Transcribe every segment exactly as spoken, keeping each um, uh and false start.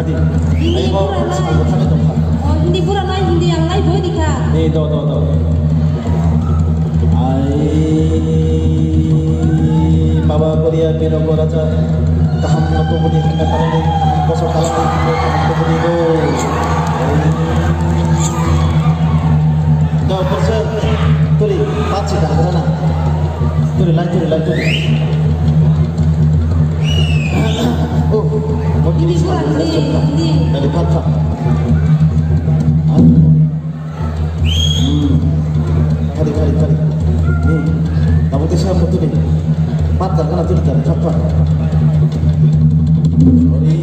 Hindi pura nai. Oh, hindi pura nai, hindi yang nai boy dikha. Ni do do do. Ai baba Korea bino go raja kaham no tubudi hanga talani kaham koso talani kaham tubudi go. Do persen turi patsi kaham na. Turi lai turi lai turi. Oh, ini surat ini, ini. Dari Patha. Hmm. Kari, kari, kari. Hmm. Kamu tuh siapa tuh nih? Patha kan tuh dari Patha. Ori,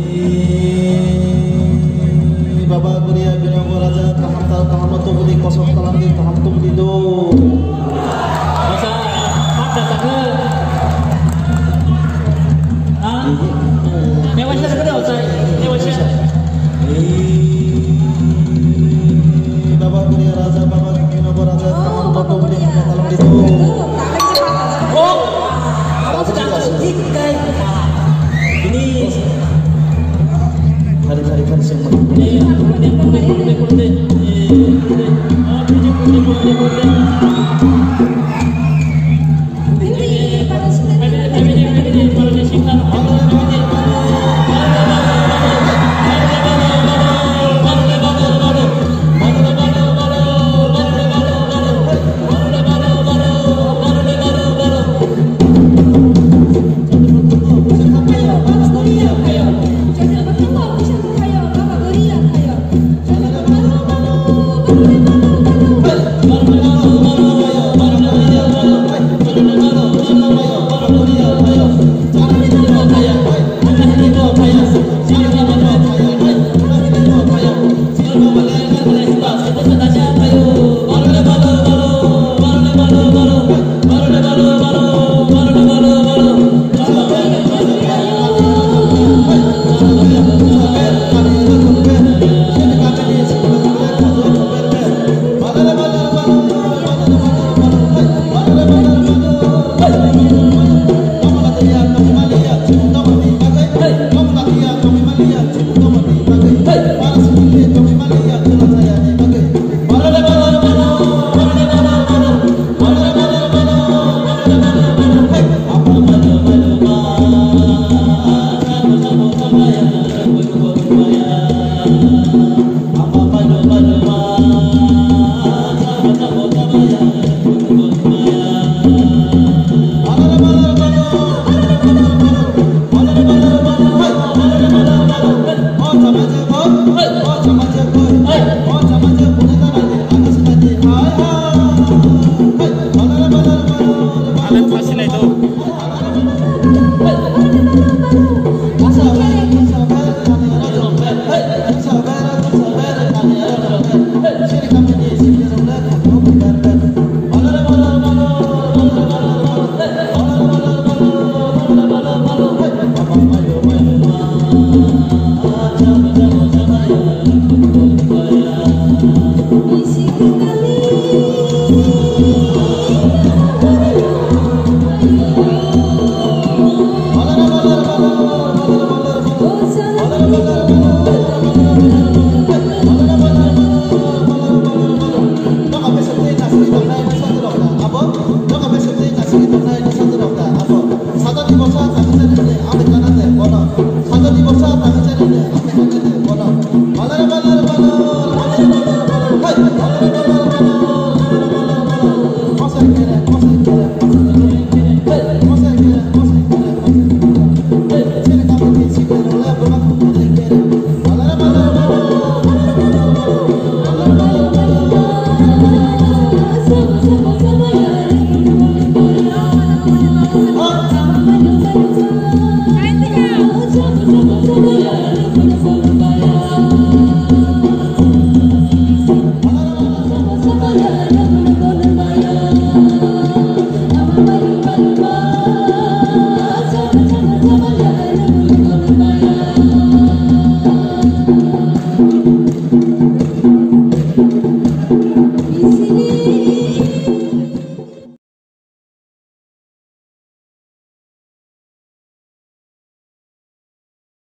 Baba Korea bino go raja kaham tal kaham tuh budi kosok talang di kaham tuh budi do. Masa, ada tak? Ah? Mewasa ada, mewasa. Mewasa. Baba Korea raja, Baba Korea raja, oh, Baba Korea. Talang itu. Oh. Raja jelas. Ini. Hari-hari kan semua.